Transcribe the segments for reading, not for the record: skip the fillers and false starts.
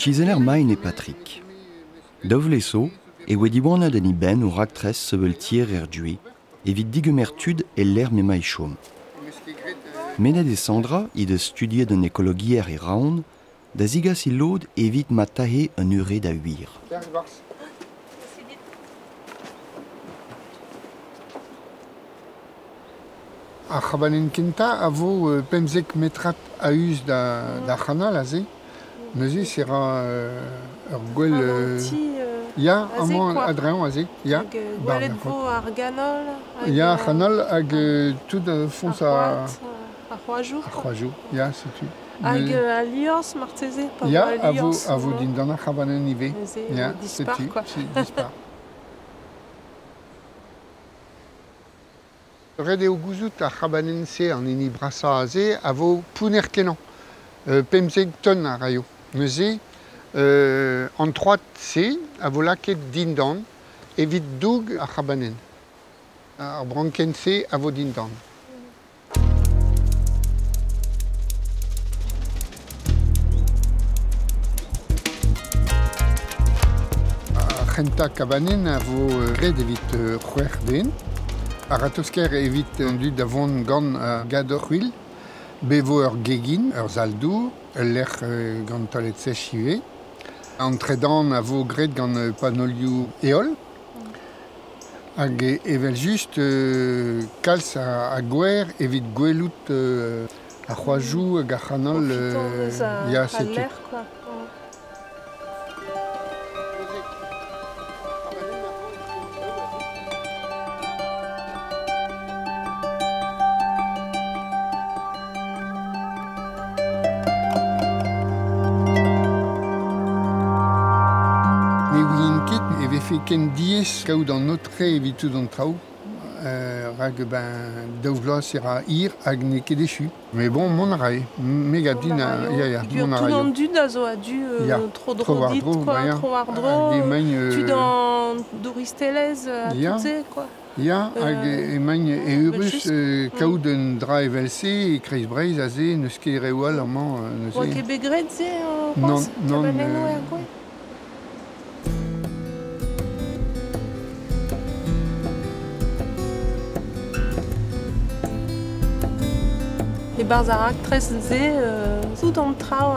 Kizeller Maen e Patrick. Daou vloaz zo e oa diwanet en e benn o raktres sevel tier er Due evit digemer tud e-lec'h m'emañ e chom. Mennet eo Sandra he deus studiet an ekologiezh e Roazhon da zegas he lod evit ma tahe un ure da wir. Ar c'habanenn kentañ a vo 15 metrad a-us d'ar c'hanal aze. Neuze se ra ur gwell... Ya, amañ a-dreñv aze, ya. Hag gwelet vo ar ganol. Ya, ar c'hanol hag tout foñs ar... Ar c'hoajoù. Ar c'hoajoù, ya, setu. Hag al liorzh marteze, pa ya, vo al liorzh. Ya, a vo dindan ar c'habanenn ivez. Neuze, ya, dispar, setu, quoi. dispar. Ret eo gouzout ar c'habanenn-se, an hini brasañ aze, a vo pounner-kenañ. 15 tonn a raio. Neuze, an troad-se a vo lakaet dindan evit doug ar c'habanenn. Ar brankenn-se a vo dindan. Ar c'hentañ kabanenn a vo ret evit c'hwec'h den. A-ratozh-kaer evit an dud da vont gant ar gador-c'hwil. Bez vo ur gegin, ur sal-dour, ul lec'h gant toalet-sech ivez. An tredan a vo graet gant panolioù heol. Hag evel-just kalz a gwer evit gwelout ar c'hoajoù hag ar c'hanol. Ya, setu. Lec'h, quoi. Ne ouien ket e vefe ken diaes kaout an aotre evit tout an traoù, rak ben daou vloaz e ra hir hag n'eo ket echu. Mais bon, mont a rae. Me gav din, ya, ya, mont a Tout raio. an dud a zo a-du tro-dro dit, quoi, tro-war-dro, tud an douristelezh, tout se, quoi. Ya, hag emaint eürus kaout un dra evel-se e kreiz Breizh aze, n'eus ket reoù all amañ neuze. Oa ket bet graet se c'hoazh? Non, non. Kabanennoù er gwez? E-barzh ar raktres-se, tout an traoù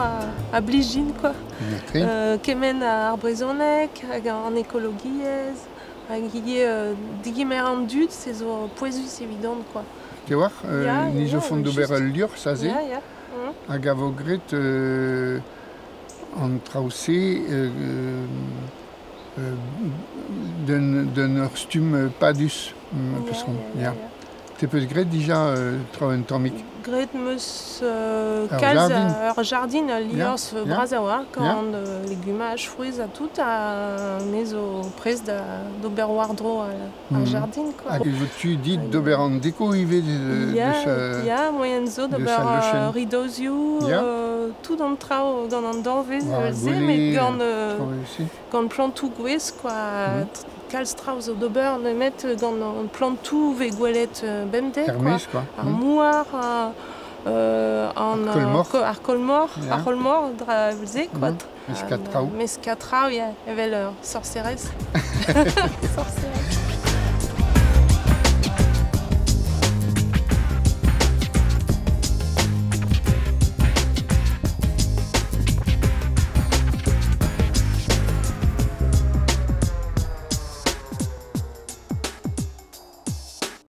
a blij din, quoi. Kement ar brezhoneg hag an ekologiezh, hag ivez degemer an dud, se zo pouezus evidon, quoi. Te oar, ni zo font d'ober ul liorzh aze, hag a vo graet an traoù-se d'un ur stumm padus. Parce qu'on, ya. Te peus graet dija traoù un tammig? Graet 'meus kalz ur jardin, ul liorzh bras a oa, gant legumaj, frouezh ha tout, ha me zo prest d'ober war-dro ar jardin, quoi. Hag e vo tu dit d'ober an deko ivez deus Ya, moaien zo d'ober ridozioù, tout an traoù gant an danvez evel-se, met gant plantoù gwez, quoi. Kalz traoù zo d'ober nemet gant an plantoù vez gwelet bemdez, quoi. Ar mouar, an ar kolmor, ar c'holmor, dra evel-se, quoi. Meskatraoù. Meskatraoù, ya, evel ur sorserez. Sorserez.